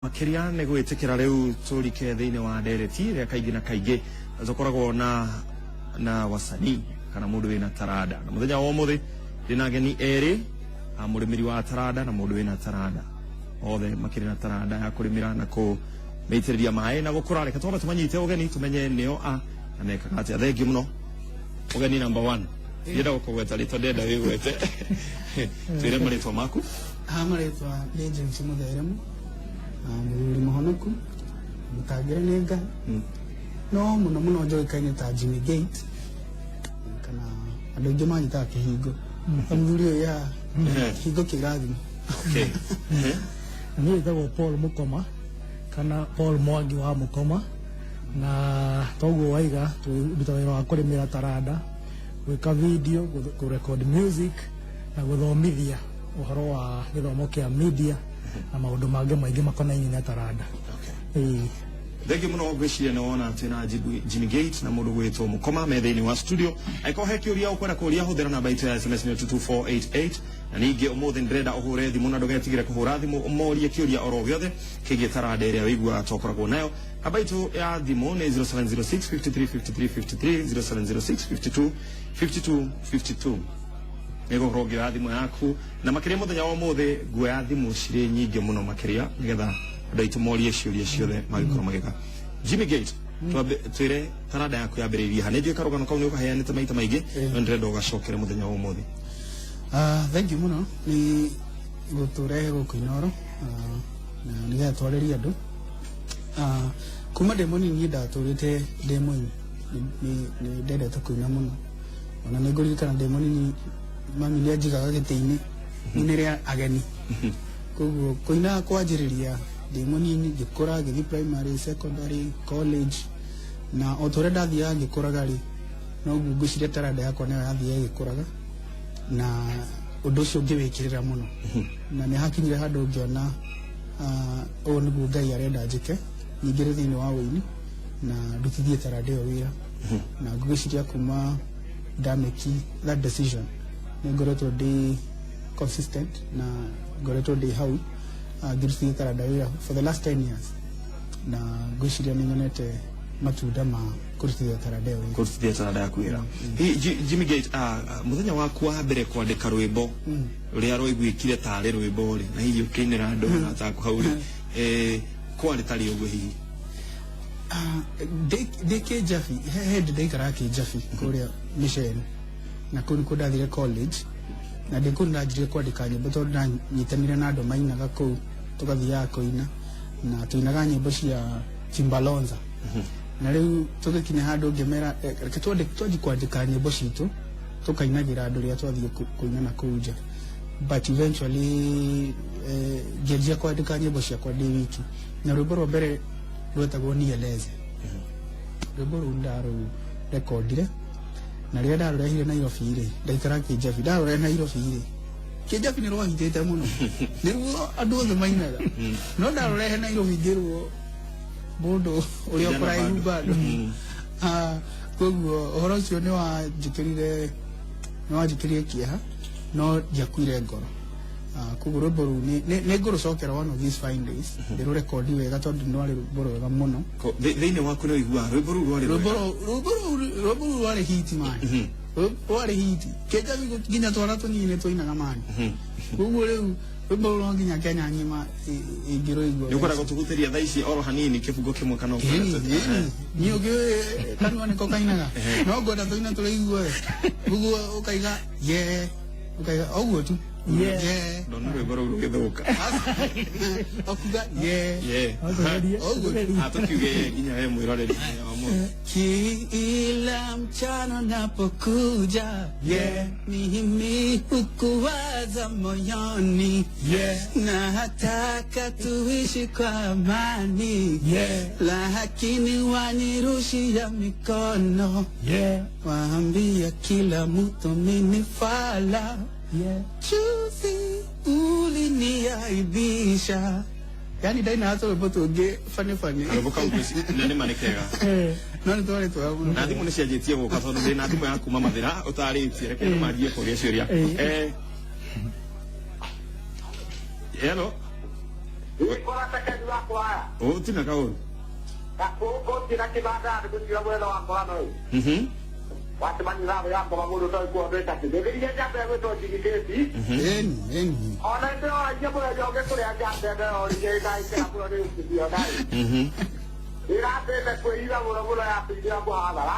Makĩria nĩ gwĩtĩkĩra rĩu tũrike thĩinĩ wa ndereti ĩrĩa kaingĩ na kaingĩ tũkoragwo na wasanii kana mũndũ wĩna taranda. Na mũthenya wa ũmũthĩ ndĩna ageni erĩ a mũrĩmĩri wa taranda na mũndũ wĩna taranda, othe makĩrĩ na taranda ya kũrĩmĩra na kũmĩitĩrĩria maĩ na gũkũra. Reke twambe tũmanyite ũgeni tũmenye nĩo a na mekaga atĩa. Thengiũ mũno, ũgeni number one. Ndienda gũkũgweta rĩtwa, ndĩrenda wĩgwete, twĩre marĩtwa maku. Ha, marĩtwa nĩ James Mũtheremu, mũthuri mũhonoku mũtangĩre nĩ Ngai, no mũno mũno njũĩkaine ta Jimmy Gate, kana andũ aingĩ manyitaga kĩhingo ta mũthuri ũyũ ya kĩhingo kĩrathimo. Na niĩ njĩtagwo Paul Mũkoma kana Paul Mwangi wa Mũkoma, na toguo waiga tũruta wĩra wa kũrĩmĩra taranda, gwĩka video, kũrecord music na gũthomithia ũhoro wa gĩthomo kĩa media na maũndũ mangĩ maingĩ makonainie na taranda. Ĩĩ. Thengiũ mũno. Ngwĩciria nĩ wona twĩna Jimmy Gate na mũndũ gwĩtwo Mũkoma me thĩinĩ wa studio. Angĩkorwo he kĩũria ũkwenda kũria, hũthĩra namba itũ ya SMS nĩyo 22488. Na ningĩ ũmũthĩ ndĩrenda ũhũre thimũ, na ndũgetigĩre kũhũra thimũ ũmorie kĩũria oro gĩothe kĩgiĩ taranda ĩrĩa wĩiguaga tokoragwo nayo. Namba itũ ya thimũ nĩ 0706 53 53 53, 0706 52 52 52. Nĩgũkorwo ngĩoya thimũ yaku, na makĩria mũthenya wa ũmũthĩ nguoya thimũ cirĩ nyingĩ mũno makĩria, nĩgetha andũ aitũ morie ciũria ciothe mangĩkorwo magĩka. Jimmy Gate, twambe twĩre taranda yaku yambĩrĩirie ha. Nĩ njũĩ karũgano kau nĩ ũkaheanĩte maita maingĩ, no ndĩrenda ũgacokere mũthenya wa ũmũthĩ. Thank you mũno nĩ gũtũrehe gũkũ Inoro, na nĩgetha twarĩrie andũ. Kuma ndĩ mũnini niĩ ndatũrĩte ndĩ mũini. Nĩ ndendete kũina mũno. Ona nĩ ngũririkana ndĩ mũnini mami nĩ anjigaga gĩtĩ-inĩ nyinĩre ageni. Koguo kũina kwanjĩrĩria ndĩ mũnini, ngĩkũra, ngĩthiĩ primary, secondary, college, na o ta ũrĩa ndathiaga ngĩkũraga rĩ, noguo ngwĩciria taranda yakwa nayo yathiaga ĩgĩkũraga, na ũndũ ũcio ngĩwĩkĩrĩra mũno, na nĩ hakinyire handũ ngĩona ũũ nĩguo Ngai arenda njĩke, nyingĩre thĩinĩ wa ũini na ndutithie taranda ĩyo wĩra. Na ngwĩciria kuma ndamake that decision nĩ ngoretwo ndĩ consistent na ngoretwo ndĩ hau, ngĩrutithia taranda wĩra for the last 10 years, na ngwĩciria nĩ nyonete matunda ma kũrutithia taranda ĩyo wĩra. Kũrutithia taranda yaku wĩra. Hihi, Jimmy Gate, mũthenya waku wa mbere kwandĩka rwĩmbo rũrĩa rwaiguĩkire tarĩ rwĩmbo rĩ, na hihi ũkĩinĩra andũ ataku hau rĩ, kwarĩ tarĩ ũguo hihi? Ndĩ Kĩnjabi, he hĩndĩ ndaikaraga Kĩnjabi kũrĩa mĩceni, na kũu nĩkuo ndathire college, na ndĩ kũu nĩndanjirie kwandĩka nyĩmbo tondũ ndanyitanire na andũ mainaga kũu, tũgathiaga kũina na tũinaga nyĩmbo cia Timbalonza. Na rĩu tũgĩkinya handũ ngĩmera, "Reke twanji kwandĩka nyĩmbo citũ tũkainagĩra andũ rĩrĩa twathiĩ kũina na kũu nja." But eventually ngĩanjia kwandĩka nyĩmbo ciakwa ndĩ wiki, na rwĩmbo rwa mbere rwetagwo "Nieleze". Rwĩmbo rũu ndarũrekondire, na rĩrĩa ndarũrehire Nairobi rĩ, ndaikara Kĩnjabi, ndarũrehe Nairobi rĩ, Kĩnjabi nĩ rwahitĩte mũno, nĩruo andũ othe mainaga, no ndarũrehe Nairobi ngĩrwo mũndũ ũrĩa Kijana ũkũraihu bado. Bado. Koguo ũhoro ũcio nĩ wanjĩkĩrire kĩeha, no ndiakuire ngoro. Koguo rwĩmbo rũu nĩ ngũrũcokera one of these fine days, ndĩrũrekondi wega tondũ nĩ rwarĩ rwĩmbo rwega mũno. Thĩinĩ waku nĩ ũiguaga rwĩmbo rũu rwarĩ rwĩmbo rwega? Rwĩmbo rũu rwarĩ hit man, rwarĩ hit Kĩnjabi, nginya twana tũnini nĩ twainaga man. Koguo rĩu rwĩmbo rũu no nginya Kenya ng'ima ĩngĩrũigua. Nĩ ũkwenda gũtũhutĩria thaa ici oro hanini kĩbungo kĩmwe kana ũkwenda Ĩni, niĩ ũngĩ kanua nĩko kainaga, no ngwenda tũina tũrĩigue ũguo ũkaiga ye ũkaiga ũguo tu. Yeah. Ye. Ndona rwĩmbo rũu rũgĩthũka. Okuga ye. Yeah. Tũgerie. Ũguo. Tũgerie. Tũkiuge nginya we mwĩroreri mũthenya wa ũmũthĩ. Kila mchana napokuja, mimi hukuwaza moyoni, nataka tuishi kwa amani, lakini wanirushia mikono, waambia kila mtu mimi fala. Juzi uliniaibisha. Yani ndaina tũrwĩmbo tũngĩ funny funny. Karwĩmbo kau na nĩ ma nĩ kega. No nĩ twarĩ twega mũno. Na thimũ nĩ cianjĩtie gũka tondũ ndĩ na thimũ ya kuma Mathĩra ũtarĩtie. Reke andũ manjie kũria ciũria. Hello. Ikora takeni wakwa aya. Ũtina kaũndũ. Gũkũ na kĩbanda gũtira mwena wakwa no. Wacemania na yakwa mũndũ ũtoĩ kuondĩka kĩthĩgĩria njamba ĩgwĩtwo njigithĩti. Eni, eni. Ona ndĩroragia mũthenya ũngĩ kũrĩa njamba ĩno ĩrorire ĩgaikĩra mũno nĩ ũkithio naĩ. Ĩratĩte kwĩiga mũno mũno ya kũingĩra mũhathara.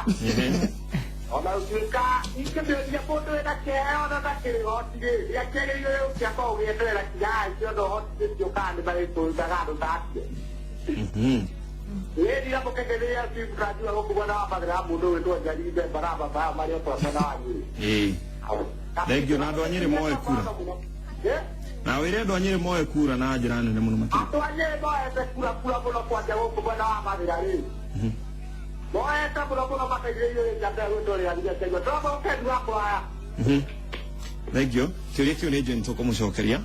Ona gũtuĩka ingĩmĩũria mũndũ wĩna kĩheo ona ndakĩrĩ hoti rĩ, nĩakĩagĩrĩirwo gũkĩamba ũgĩeterera kinya aicio na ũhoti ũcio kana nĩmarĩtũrutaga andũ ta acio. Ĩĩ mũkeneria timu najua gũkũ mwena wa Mathĩra mũndũ wĩtwo Njaribe Baraba baya marĩa twa mwena wa Nyĩrĩ. Ĩĩ. Thank you na andũ a Nyĩrĩ moe kura. Na wĩre andũ a Nyĩrĩ moe kura na njĩra nene mũno makĩria. Andũ a Nyĩrĩ moete kura kura mũno kwanja gũkũ mwena wa Mathĩra rĩ. Moete mũno mũno mateithĩrĩirio nĩ njamba ĩgwĩtwo Rĩaria Kĩgua. Tũramũkenu wakwa aya. Thank you. Kĩũria kĩu nĩ njũĩ nĩtũkũmũcokeria.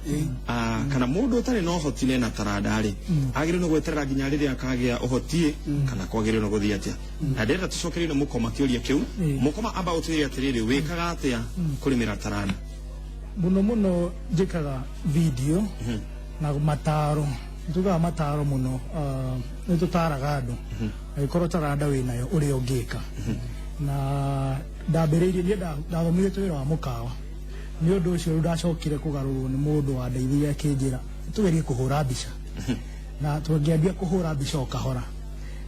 Kana mũndũ ũtarĩ na ũhoti na ena taranda rĩ, agĩrĩirwo nĩ gweterera nginya rĩrĩa akagĩa ũhoti kana kwagĩrĩirwo nĩ gũthiĩ atĩa? Na ndĩrenda tũcokerio nĩ Mũkoma kĩũria kĩu. Mũkoma amba ũtwĩre atĩrĩrĩ, wĩkaga atĩa kũrĩmĩra taranda? Mũno mũno njĩkaga video na mataro. Tugaga mataro mũno, nĩ tũtaraga andũ angĩkorwo taranda wĩnayo ũrĩa ũngĩka. Na ndambĩrĩirie niĩ ndathomithĩtio wĩra wa mũkawa, nĩ ũndũ ũcio rĩu ndacokire kũgarũrwo nĩ mũndũ wandeithirie akĩnjĩra tũgerie kũhũra mbica, na tũngĩambia kũhũra mbica o kahora.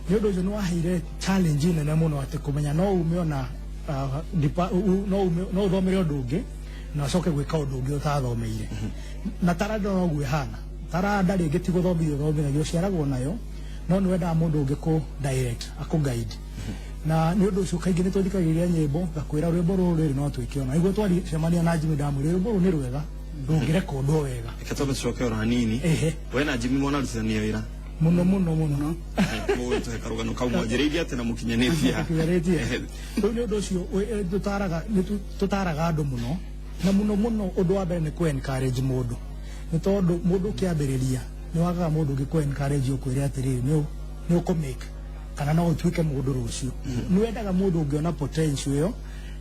Nĩ ũndũ ũcio nĩ waheire challenge nene mũno atĩ kũmenya no ume ona no ume no ũthomere ũndũ ũngĩ na ũcoke gwĩka ũndũ ũngĩ ũtathomeire. Na taranda noguo ĩhana. Taranda rĩngĩ ti gũthomithio ũthomithagio, ũciaragwo nayo, no nĩ wendaga mũndũ ũngĩ kũ direct, akũ guide. Na nĩ ũndũ ũcio kaingĩ nĩ tũthikagĩrĩria nyĩmbo ngakwĩra rwĩmbo rũrũ rĩrĩ no twĩke ona nĩguo twaricemania na Jimmy ndamwĩrire rwĩmbo rũrũ nĩ rwega rũngĩrekondwo wega. Reke twambe tũcoke oro hanini. We na Jimmy mwanarutithania wĩra? Mũno mũno mũno. Mũgũtũhe karũgano kau mwanjĩrĩirie atĩ na mũkinyanĩtie ha? Mũkinyanĩtie. Rĩu nĩ ũndũ ũcio nĩ tũtaraga andũ mũno, na mũno mũno ũndũ wa mbere nĩ kũ encourage mũndũ, nĩ tondũ mũndũ ũkĩambĩrĩria nĩ wagaga mũndũ ũngĩ kũ encourage ũkwĩre atĩrĩrĩ nĩ ũkũ make kana no ũtuĩke mũndũ rũciũ. Nĩ wendaga mũndũ ũngĩona potential ĩyo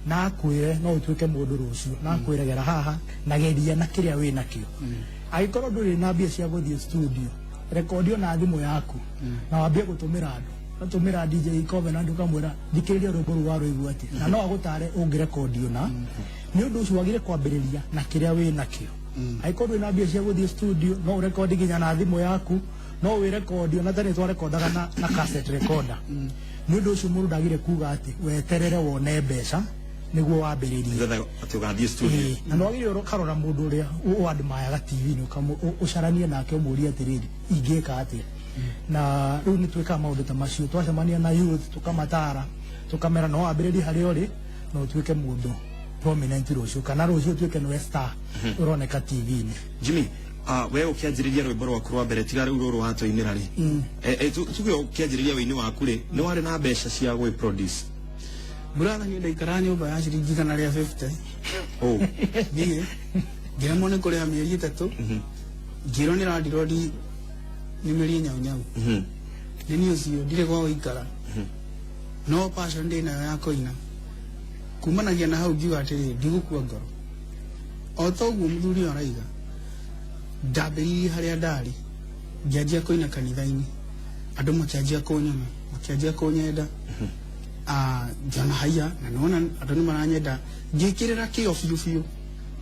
na akwĩre no ũtuĩke mũndũ rũciũ, na akwĩre gera haha na geria na kĩrĩa wĩ nakĩo. Angĩkorwo ndũrĩ na mbia cia gũthiĩ studio, rekondi ona thimũ yaku na wambie gũtũmĩra andũ. Ũgatũmĩra DJ Covenant ũkamwĩra thikĩrĩria rwĩmbo rũu warũigua atĩa, na no agũtare ũngĩrekondi ona. Nĩ ũndũ ũcio wagĩrĩire kwambĩrĩria na kĩrĩa wĩ nakĩo. Angĩkorwo ndũrĩ na mbia cia gũthiĩ studio, no ũrekondi nginya na thimũ yaku, no wĩrekondi ona tene twarekondaga na cassette recorder. Nĩ ũndũ ũcio mũndũ ndagĩrĩire kuga atĩ weterere wone mbeca nĩguo wambĩrĩrie. Nĩgetha atĩ ũgathiĩ studio. Na nĩ wagĩrĩirwo ũkarora mũndũ ũrĩa ũadmayaga TV-inĩ, ũcaranie nake ũmũrie atĩrĩrĩ ingĩka atĩa. Na rĩu nĩ twĩkaga maũndũ ta macio, twacemania na youth tũkamatara, tũkamera no wambĩrĩrie harĩa ũrĩ na ũtuĩke mũndũ prominent rũciũ, kana rũciũ ũtuĩke nĩwe star ũroneka TV-inĩ. Jimmy, we ũkĩanjĩrĩria rwĩmbo rwaku rwa mbere tiga rĩu rũrũ watũinĩra rĩ, tuge ũkĩanjĩrĩria wĩini waku rĩ, nĩ warĩ na mbeca cia gwĩ produce? Brother, niĩ ndaikaraga nyũmba ya ciringi 150. Niĩ ngĩremwo nĩ kũrĩha mĩeri 3, ngĩrwo nĩ landlord nyumĩrie nyau nyau. Nĩ niĩ ũcio ndirĩ gwa gũikara, no passion ndĩ nayo ya kũina. Kumanagia na hau ngiuga atĩrĩrĩ, ndigũkua ngoro. O ta ũguo mũthuri ũyũ araiga, ndambĩrĩirie harĩa ndarĩ, ngĩanjia kũina kanitha-inĩ, andũ makĩanjia kũnyona, makĩanjia kũnyenda. Ngĩona haiya na nĩwona andũ nĩ maranyenda, ngĩkĩrĩra kĩo biũ biũ,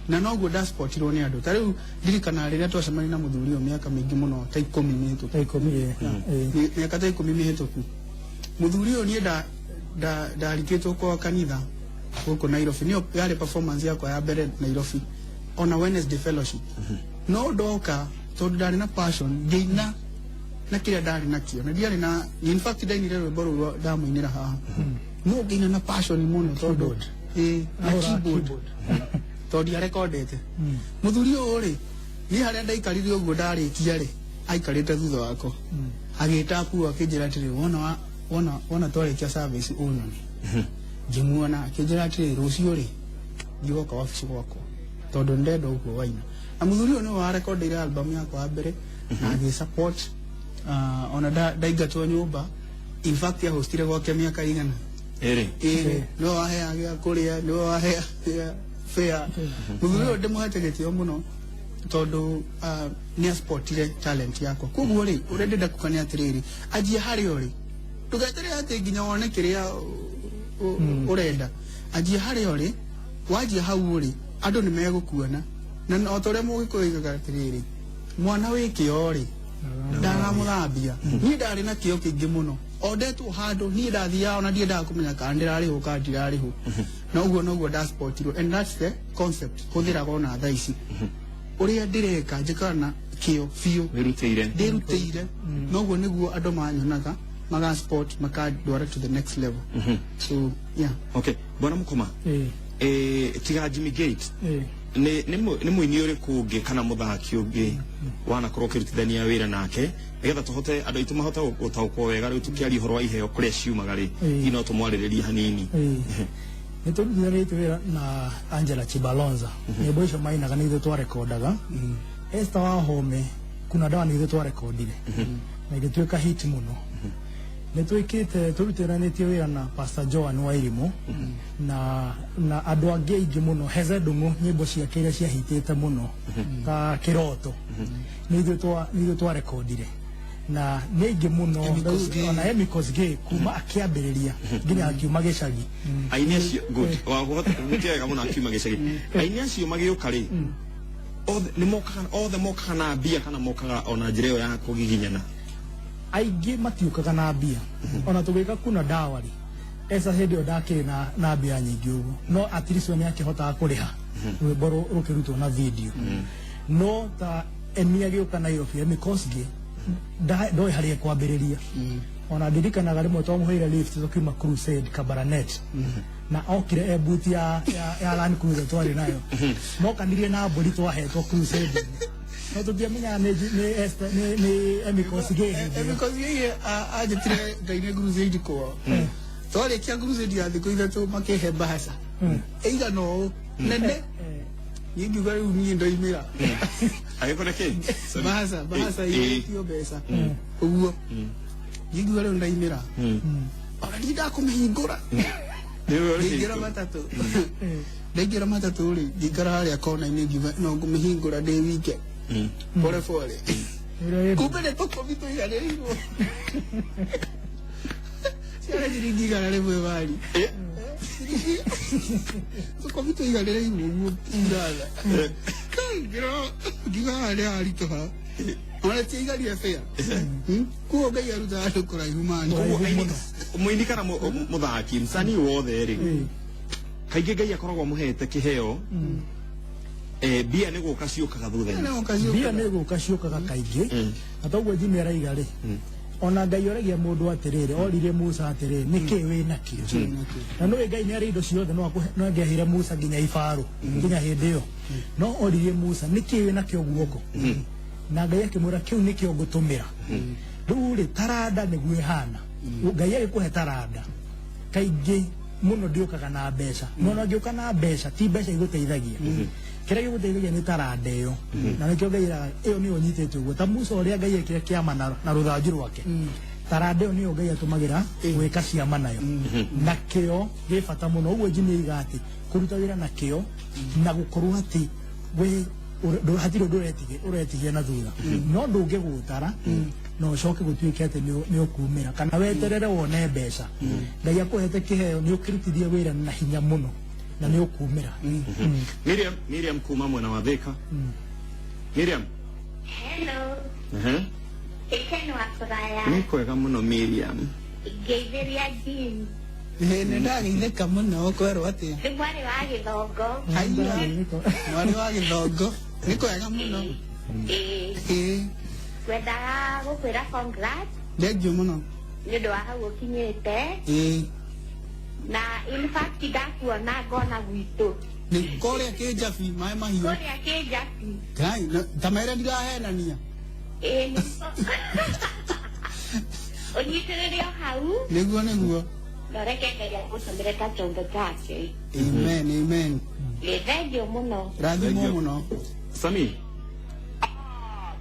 na noguo ndasportirwo nĩ andũ. Ta rĩu ndirikana rĩrĩa twacemania na mũthuri ũyũ mĩaka mĩingĩ mũno, ta 10 mĩhĩtũku. Ta 10, Mĩaka ta 10 mĩhĩtũku. Mũthuri ũyũ niĩ ndarikĩtwo kwa kanitha gũkũ Nairobi, nĩyo yarĩ performance yakwa ya mbere Nairobi ona Wednesday fellowship. No ndoka tondũ ndarĩ na passion, ngĩina na kĩrĩa ndarĩ nakĩo, na ndiarĩ na, in fact ndainire rwĩmbo rũu ndamũinĩra haha, no ngĩina na passion mũno tondũ na keyboard tondũ ndiarekondete. Mũthuri ũyũ rĩ, niĩ harĩa ndaikarire ũguo ndarĩkia rĩ, aikarĩte thutha wakwa agĩtapu akĩnjĩra atĩrĩ, wona twarĩkia service ũnyone. Ngĩmuona akĩnjĩra atĩrĩ, rũciũ rĩ ndigoka wabici gwakwa tondũ ndenda ũguo waina. Na mũthuri ũyũ nĩwe warekondeire album yakwa ya mbere na agĩ support, ona ndaingatwo nyũmba. In fact ahostire gwake mĩaka igana. Ĩrĩ. Ĩrĩ, nĩwe waheaga gĩa kũrĩa, nĩwe waheaga fare. Mũthuri ũyũ ndĩmũhete gĩtĩo mũno. Tondu nĩ aspotire talent yakwa. Koguo rĩ, ũrĩa ndĩrenda kuga nĩ atĩrĩrĩ, anjia harĩa ũrĩ, ndũgeterere atĩ nginya wone kĩrĩa ũrenda. Anjia harĩa ũrĩ, wanjia hau ũrĩ, andũ nĩ megũkuona. Na o ta ũrĩa Mũgĩkũyũ oigaga atĩrĩrĩ, mwana wĩ kĩo rĩ, ndaramũthambia. Niĩ ndarĩ na kĩo kĩingĩ mũno, o ndetwo handũ niĩ ndathiaga, ona ndiendaga kũmenya kana ndĩrarĩhwo kana ndirarĩhwo. Na ũguo noguo ndaspotirwo, and that's the concept hũthĩraga ona thaa ici. Ũrĩa ndĩreka njĩkaga na kĩo biũ, Wĩrutĩire. Ndĩrutĩire. Noguo nĩguo andũ manyonaga, magaspot, makandwara to the next level. So yeah. Okay, bwana Mukoma, tiga Jimmy Gate, nĩ mũini ũrĩkũ ũngĩ kana mũthaki ũngĩ wanakorwo ũkĩrutithania wĩra nake, nĩgetha tũhote, andũ aitũ mahote gũtaũkwo wega rĩu tũkĩaria ũhoro wa iheo kũrĩa ciumaga rĩ, hihi no tũmwarĩrĩrie hanini? Nĩ tũrutithanĩtie wĩra na Angela Chibalonza. Nyĩmbo icio mainaga nĩ ithuĩ twarekondaga. Esther Wahome, kuna dawa, nĩ ithuĩ twarekondire na ĩgĩtuĩka hit mũno. Nĩ twĩkĩte, tũrutithanĩtie wĩra na Pastor Joan Wairimu na andũ angĩ aingĩ mũno. Heze Ndung'u, nyĩmbo ciake iria ciahitĩte mũno ta Kĩroto nĩ ithuĩ twarekondire, na nĩ aingĩ mũno. Emmy Kosgei. Ona Emmy Kosgei, kuma akĩambĩrĩria nginya akiuma gĩcagi. Aini acio, good, wahota nĩ wega mũno akiuma gĩcagi. Aini acio magĩũka rĩ, othe nĩ mokaga, othe mokaga na mbia kana mokaga ona njĩra ĩyo ya kũgiginyana? Aingĩ matiũkaga na mbia. Ona tũgĩka kuna dawa rĩ, esa hĩndĩ ĩyo ndakĩrĩ na mbia nyingĩ ũguo, no at least we nĩ akĩhotaga kũrĩha rwĩmbo rũkĩrutwo na video. No ta Emi agĩũka Nairobi, Emi Kosgei, ndoĩ harĩa ekwambĩrĩria. Ona ndirikanaga rĩmwe twamũheire lift tũkiuma crusade Kabarnet, na okire e buti ya Land Cruiser twarĩ nayo, mokanirie na mbũri twahetwo crusade, no tũtiamenyaga nĩ Esther, nĩ Emmy Kosgei hĩndĩ ĩyo. Emmy Kosgei anjĩtire ngaine crusade kwao. Twarĩkia crusade ya thikũ 3, makĩhe mbaca ĩigana ũũ nene. Niĩ ngiuga rĩu niĩ ndoimĩra. Agĩkora kĩ? Sorry. Mbaca ĩtio mbeca ũguo. Niĩ ngiuga rĩu ndaimĩra, ona ndindakũmĩhingũra. Nĩwe Ndaingĩra ũrĩhingũra. matatũ, ndaingĩra matatũ rĩ, ngĩikara harĩa kona-inĩ, ngiuga no ngũmĩhingũra ndĩ wike pore pore. Ĩrĩa Kumbe nĩ tũkobi tũiganĩrĩirwo, ciarĩ ciringi 100 bari, tũkobi tũiganĩrĩirwo ũguo iratha. Ngiuga haha nĩ haritũha, ona tiaigarire bĩa. Koguo Ngai arutaga andũ kũraihu mani. Koguo mũini kana mũthaki, msanii wothe rĩ, kaingĩ Ngai akoragwo amũhete kĩheo, mbia nĩ gũka ciũkaga thutha-inĩ? Mbia nĩ gũka ciũkaga kaingĩ, na toguo Jimmy araiga rĩ, ona Ngai oragia mũndũ atĩrĩrĩ, oririe Musa atĩrĩrĩ, nĩkĩ wĩ nakĩo? Na nĩũĩ Ngai nĩ arĩ indo ciothe, no no angĩaheire Musa nginya ibarũ nginya hĩndĩ ĩyo, no oririe Musa, nĩkĩ wĩ nakĩo guoko? Na Ngai akĩmwĩra, kĩu nĩkĩo ngũtũmĩra rĩu rĩ, taranda nĩguo ĩhana. Ngai agĩkũhe taranda, kaingĩ mũno ndĩũkaga na mbeca, no ona angĩũka na mbeca, ti mbeca igũteithagia. Kĩrĩa gĩgũteithagia nĩ taranda ĩyo, na nĩkĩo Ngai eraga ĩyo nĩyo ũnyitĩte ũguo, ta Musa ũrĩa Ngai ekire kĩama na rũthanju rwake. Taranda ĩyo nĩyo Ngai atũmagĩra gwĩka ciama nayo, na kĩo gĩ bata mũno. Ũguo Jimmy oiga atĩ kũruta wĩra na kĩo na gũkorwo atĩ we hatirĩ ũndũ ũretigia na thutha, no ndũngĩgũtara na ũcoke gũtuĩke atĩ nĩ ũkumĩra kana weterere wone mbeca. Ngai akũhete kĩheo, nĩ ũkĩrutithie wĩra na hinya mũno na nĩ ũkumĩra. Miriam, Miriam kuma mwena wa Thika. Miriam. Hello. Ehe. Ĩkeno wa kũraya. Nĩ kwega mũno, Miriam. Ngeithĩria Jean. Nĩ ndageithĩka mũno, kwerwo atĩa? Nĩ mwarĩ wa Gĩthongo. Haiya, mwarĩ wa Gĩthongo, nĩ kwega mũno. Ĩĩ. Ĩĩ. Ngwendaga gũkwĩra congrats Thengiũ mũno. nĩ ũndũ wa hau ũkinyĩte. Ĩĩ. Na in fact ndakuona ngona gwitũ. Nĩ kũrĩa Kĩnjabi, maĩ mahiũ. Kũrĩa Kĩnjabi. Ngai, ta mere ndirahenania. Ĩĩ. Ũnyitĩrĩre o hau. Nĩguo, nĩguo. Na ũreke Ngai agũtũmĩre ta chombo chake. Amen, amen. Ĩĩ, thengiũ mũno. Rathimwo Thank you. mũno. Sami.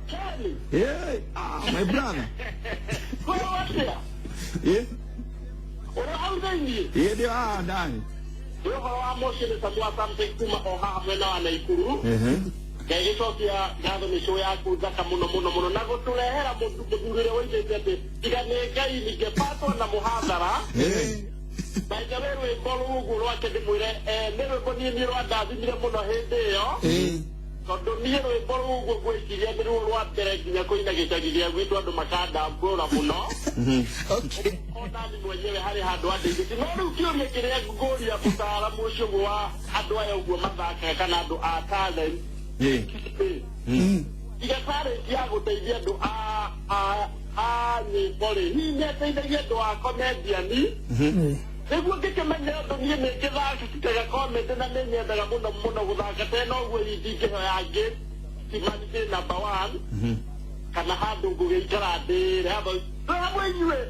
Kenny, Yeah. Ah, my brother. kwĩrwo atĩa? Yeah. Ũrĩ hau thĩiniĩ? Yeah, ndio ah ndani. Nĩ ũhoro wa mũciĩ, nĩ Samuel Samson kuma o haha mwena wa Naikuru. Ehe. Ngagĩcokia ngatho nĩ show yaku thaka mũno mũno mũno na gũtũrehera mũthuri ũrĩa woigĩte atĩ tiga nĩ Ngai ningepatwo na mũhathara. By the way, rwĩmbo rũu rwake ndĩmwĩre, nĩ rwĩmbo niĩ niĩ rwandathimire mũno hĩndĩ ĩyo, tondũ niĩ rwĩmbo rũu ngwĩciria nĩruo rwa mbere nginya kũina gĩcagi gĩa gwitũ, andũ makandambũra mũno. Onani mwenyewe harĩ handũ andeithĩtie. No rĩu kĩũria kĩrĩa ngũria mũtaaramu ũcio ũguo wa andũ aya ũguo mathakaga kana andũ a talent, tiga talent ya gũteithia andũ a nyĩmbo rĩ, hihi nĩ ateithagia andũ a comedian nĩguo ngĩkĩmenya ũndũ? Niĩ nĩ ngĩthakaga comedy na nĩ nyendaga mũno mũno gũthaka tena ũguo, hihi ndingĩhoya ngĩ timani ndĩ number one kana handũ ngũgĩikara ndĩre hamwe twĩ hamwe inyuĩ.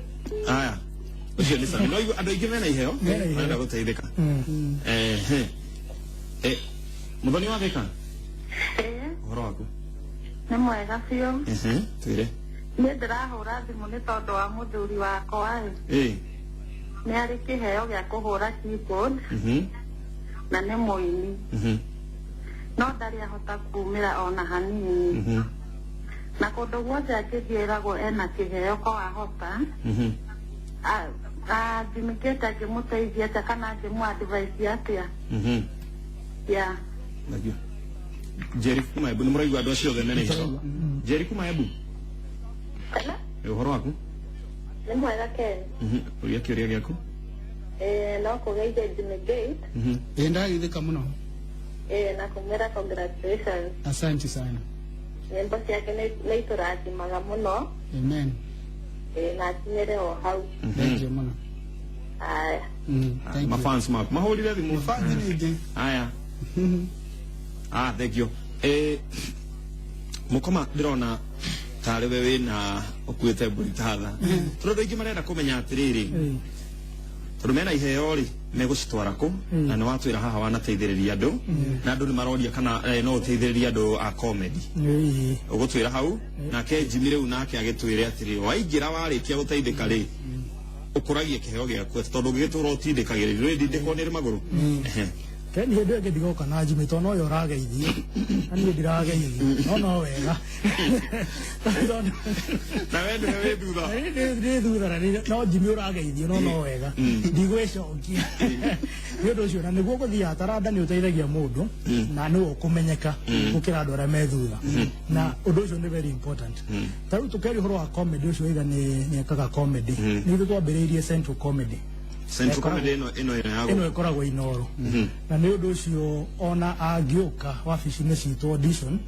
Aya, ũcio nĩ Sami. No andũ aingĩ mena iheo Mena iheo. marenda gũteithĩka. Ehe, Mũthoni wa Thĩka, ũhoro waku? Nĩ mwega biũ. Ehe, twĩre. Niĩ ndĩrahũra thimũ nĩ tondũ wa mũthuri wakwa ĩ. Nĩ arĩ kĩheo gĩa kũhũra keyboard na nĩ mũini, no ndarĩ ahota kumĩra ona hanini, na kũndũ guothe angĩthiĩ ĩragwo ena kĩheo ko ahota. Jimmy Gate angĩmũteithia atĩa kana angĩmũ advise atĩa? Ya. Thank you. Jerry kuma Embu, nĩ mũraigua andũ acio othe mena iheo. Jerry kuma Embu. Kana Ũhoro waku? Nĩ mwega, Ken. Ũria kĩũria gĩaku. No kũgeithia Jimmy Gate. Ĩ, ndagithĩka mũno. Na kũmwĩra congratulations. Asante sana. Nyĩmbo ciake nĩ itũrathimaga mũno. Amen. Na akinyĩre o hau. Thank you mũno. Aya. Thank you. Mafans maku mahũrire thimũ. Fans nĩ aingĩ. Aya, ah, thank you. Mũkoma, ndĩrona tarĩ we wĩna ũkuĩte mbũri tatha, tondũ andũ aingĩ marenda kũmenya atĩrĩrĩ, tondũ mena iheo rĩ, megũcitwara kũ? Na nĩ watwĩra haha wanateithĩrĩria andũ, na andũ nĩ maroria kana no ũteithĩrĩrie andũ a comedy. Ũgũtwĩra hau nake Jimmy rĩu nake agĩtwĩre atĩrĩ, waingĩra warĩkia gũteithĩka rĩ, ũkũragia kĩheo gĩaku atĩ tondũ ũngĩgĩtũra ũtindĩkagĩrĩrio rĩ, ndindĩkwo nĩ rĩ magũrũ. Ehe. Ken, hĩndĩ ĩyo ĩngĩ ndigoka na Jimmy tondũ noyo ũrageithio na niĩ ndirageithio, no wega. Na we nĩwe wĩ thutha. Nĩ thutha na no Jimmy ũrageithio, no wega ndigwĩcokia nĩ ũndũ ũcio, na nĩguo gũthiaga taranda nĩ ũteithagia mũndũ na nĩwe ũkũmenyeka gũkĩra andũ arĩa me thutha, na ũndũ ũcio nĩ very important. Ta rĩu tũkĩaria ũhoro wa comedy, ũcio waiga nĩ ekaga comedy, nĩ ithuĩ twambĩrĩirie Central Comedy. Central Comedy ĩno ya ĩno ĩkoragwo Inoro, na nĩ ũndũ ũcio ona angĩũka wabici-inĩ citũ audition,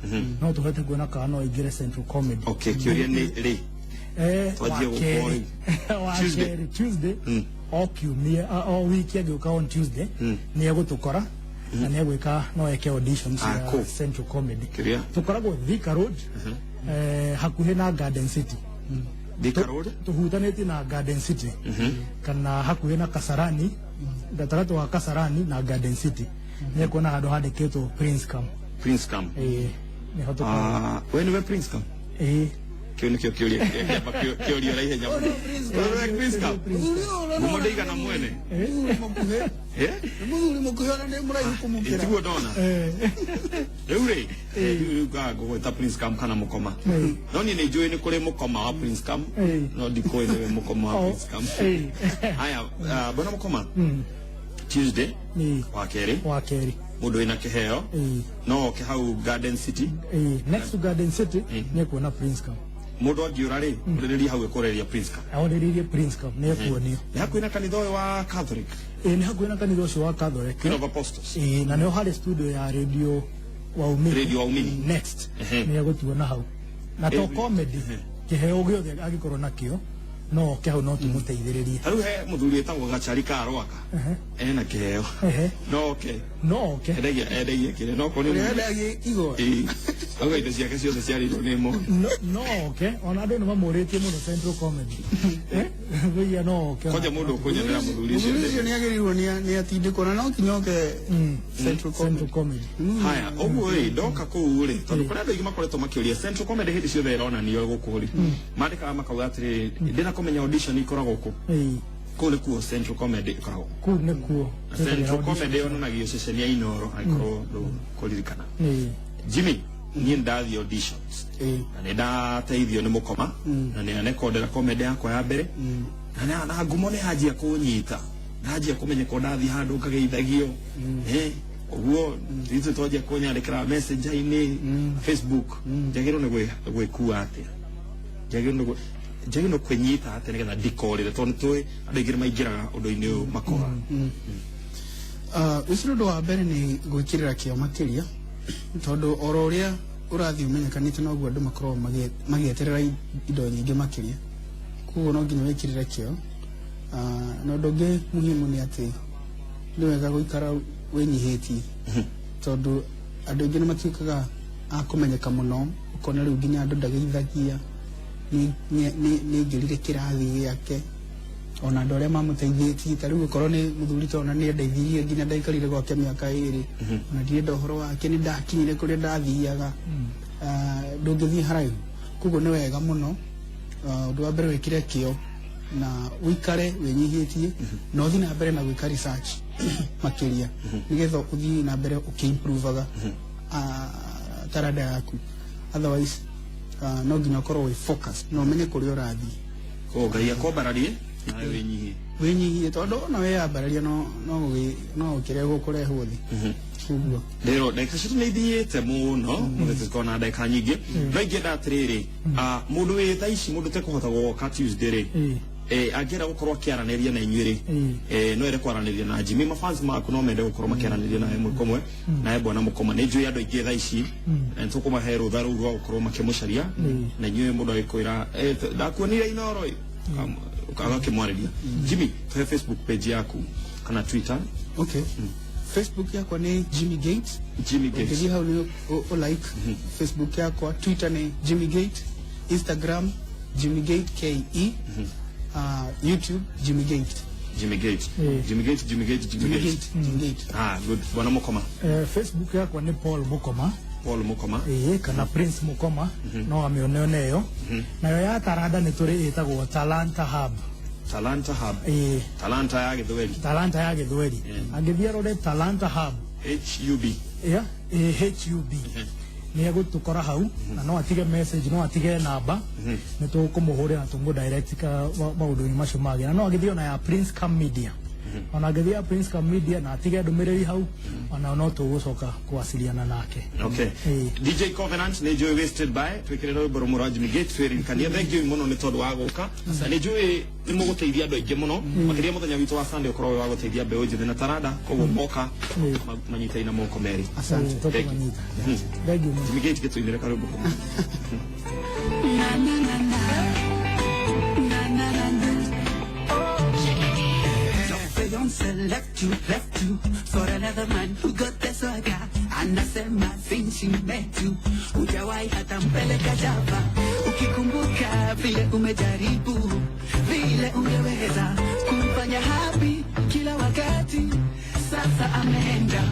no tũhote kuona kana no aingĩre Central Comedy. Okay, kĩũria nĩ rĩ? Twanjie wa gũkũ kerĩ. Wa Tuesday. kerĩ, Tuesday, o kiumia, o wiki angĩũka on Tuesday nĩ egũtũkora na nĩ egwĩka, no eke audition cia Cool. Central Comedy. Kĩrĩa? Tũkoragwo Thika Road, hakuhĩ na Garden City. Thika Road. Tũhutanĩtie na Garden City kana hakuhĩ na Kasarani, gatagatĩ wa Kasarani na Garden City, nĩ ekuona handũ handĩkĩtwo Prince Cam. Prince Cam. Nĩho tũkoragwo. Ah, we nĩwe Prince Cam? Ĩĩ. Kĩu nĩkĩo kĩũria kĩrĩa kĩamba kĩũrio na ihenya mũno. Wewe Prince Cam, ngumo ndĩigana mwene. Mũthuri mũkuhĩ. Eh? Nĩ mũthuri mũkuhĩ ona nĩ mũraihu kũmũkĩra. Tiguo ndona rĩu rĩ, rĩu ngaga ngũgwĩta Prince Cam kana Mũkoma, no niĩ nĩ njũĩ nĩ kũrĩ Mũkoma wa Prince Cam, no ndikũĩ nĩwe Mũkoma wa Prince Cam. Haya, bwana Mũkoma, Tuesday wa kerĩ, wa kerĩ, mũndũ wĩna kĩheo no oke hau Garden City. Next to Garden City nĩ ekuona Prince Cam. Mũndũ angĩũra rĩ, ũrĩrĩria hau ĩkũrĩria Prince Cam. Aorĩrĩrie Prince Cam nĩ ekuonio. Nĩ hakuhĩ na kanitha ũyũ wa Catholic? Ĩĩ, nĩ hakuhĩ na kanitha ũcio wa Catholic. Queen of Apostles. Ĩĩ, na nĩho harĩ studio ya Radio Waumini. Radio Waumini. Next nĩ egũtuona hau, na to comedy, kĩheo gĩothe angĩkorwo nakĩo no oke hau, no tũmũteithĩrĩrie. Ta rĩu he mũthuri wĩtagwo Gachari ka Rwaka, ena kĩheo, no oke? No oke. Endagia kĩrĩa no korwo Ũrĩa nĩ endagia igwa. Ĩĩ, auga indo ciake ciothe ciarĩirwo nĩ mo. No oke, ona andũ nĩ mamũrĩtie mũno Central Comedy. Ngũiya no oke. Kwanja mũndũ ũkũnyonera mũthuri ũcio. Mũthuri ũcio nĩ agĩrĩirwo nĩ atindĩkwo na no kinya oke Central Comedy. Central Comedy. Haya, ũguo rĩ, ndoka kũu rĩ, tondũ kũrĩ andũ aingĩ makoretwo makĩũria Central Comedy hĩndĩ ciothe ĩronanio gũkũ rĩ, mandĩkaga makauga atĩrĩrĩ, ndĩna kũmenya audition ikoragwo kũ? Kũu nĩkuo Central Comedy ĩkoragwo? Kũu nĩkuo. Na Central Comedy yonanagio ceceni ya Inoro, angĩkorwo ndũkũririkana. Jimmy. Niĩ ndathiĩ auditions na nĩ ndateithio nĩ Mũkoma na nĩ anekondera comedy yakwa ya mbere na ngumo nĩ yanjia kũnyita, ndanjia kũmenyeka, ndathiĩ handũ ngageithagio, ũguo ithuĩ twanjia kũnyandĩkĩra messenger-inĩ, Facebook. Njagĩrĩirwo nĩ gwĩkua atĩa? Njagĩrĩirwo nĩ kwĩnyita atĩa nĩgetha ndikorĩre, tondũ nĩ tũĩ andũ aingĩ nĩ maingĩraga ũndũ-inĩ ũyũ makora? Ũcio ũndũ wa mbere nĩ gwĩkĩrĩra kĩo makĩria, tondũ oro ũrĩa ũrathiĩ ũmenyekanĩte noguo andũ makoragwo magĩeterera indo nyingĩ makĩria, koguo no nginya wĩkĩrĩre kĩo. Na ũndũ ũngĩ muhimu nĩ atĩ nĩ wega gũikara wĩnyihĩtie, tondũ andũ aingĩ nĩ matuĩkaga a kũmenyeka mũno, ũkona rĩu nginya andũ ndageithagia, nĩ aingĩrire kĩrathi gĩake, ona andũ arĩa mamũteithĩtie. Ta rĩu okorwo nĩ mũthuri ta ona nĩ andeithirie nginya ndaikarire gwake mĩaka 2, ona ndirenda ũhoro wake, nĩ ndakinyire kũrĩa ndathiaga, ndũngĩthiĩ haraihu. Koguo nĩ wega mũno, ũndũ wa mbere wĩkĩre kĩo na ũikare wĩnyihĩtie, na ũthiĩ na mbere na gwĩka research makĩria, nĩgetha ũthiĩ na mbere ũkĩ-improvaga taranda yaku. Otherwise no nginya ũkorwo wĩ focus na ũmenye kũrĩa ũrathiĩ. Koguo Ngai akwambararie nawe wĩnyihie. Wĩnyihie, tondũ ona wĩyambararia no ũkĩrehwo kũrehwo thĩ ũguo. Rĩro ndagĩka citũ nĩ ithiĩte mũno, mũthĩ tũtikorwo na ndagĩka nyingĩ, no ingĩenda atĩrĩrĩ, mũndũ wĩ thaa ici, mũndũ ũtekũhota gũgoka Tuesday rĩ, angĩenda gũkorwo akĩaranĩria na inyuĩ rĩ, no ere kwaranĩria na Jimmy, mafans maku no mende gũkorwo makĩaranĩria nawe ĩmwe kwa ĩmwe, nawe bwana Mũkoma. Nĩ njũĩ andũ aingĩ thaa ici na nĩ tũkũmahe rũtha rũu rwa gũkorwo makĩmũcaria, na inyuĩ mũndũ agĩkwĩra, ndakuonire Inooro ĩ, agakĩmwarĩria. Jimmy, tũhe Facebook page yaku kana Twitter. Okay. Facebook yakwa nĩ Jimmy Gate. Jimmy Gate. Ũngĩthiĩ hau nĩ ũ like Facebook yakwa, Twitter nĩ Jimmy Gate, Instagram Jimmy Gate KE, YouTube Jimmy Gate. Jimmy Gate. Jimmy Gate, Jimmy Gate, Jimmy Jimmy Gate. Gate, Jimmy Gate. Good. Bwana Mukoma. Facebook yakwa nĩ Paul Mukoma. Paul Mukoma. Kana Prince Mukoma, no amĩone oneyo. Nayo ya Taranda nĩ tũrĩ ĩtagwo Talanta Hub. Talanta Hub. Talanta ya Gĩthweri. Talanta ya Gĩthweri. Angĩthiĩ arore Talanta Hub. HUB. Yeah, HUB. Nĩ egũtũkora hau, na no atige message, no atige namba, nĩ tũkũmũhũrĩra tũmũ direct maũndũ-inĩ macio mangĩ. Na no agĩthiĩ ona ya Prince Cam Media, ona agĩthiĩ ya Prince Cam Media na atige ndũmĩrĩri hau, ona no tũgũcoka kũwasiliana nake. Okay. DJ Covenant nĩ njũĩ wasted by twĩkĩrĩra rwĩmbo rũmwe rwa Jimmy Gate twĩririkanie. Thank you mũno nĩ tondũ wa gũka, na nĩ njũĩ nĩ mũgũteithia andũ aingĩ mũno makĩria. Mũthenya witũ wa Sunday ũkorwo wĩ wa gũteithia mbeũ njĩthĩ na taranda, koguo moka manyitaine na moko merĩ. Asante. Tũkũmanyita. Thank you mũno. Jimmy Gate, gĩtũinĩre karwĩmbo kamwe. Na na na na na na na na. Your fiance left you for another man who got the swagger. Anasema since she met you, hujawahi hata mpeleka Java. Ukikumbuka vile umejaribu, vile ungeweza kumfanya happy kila wakati, sasa ameenda.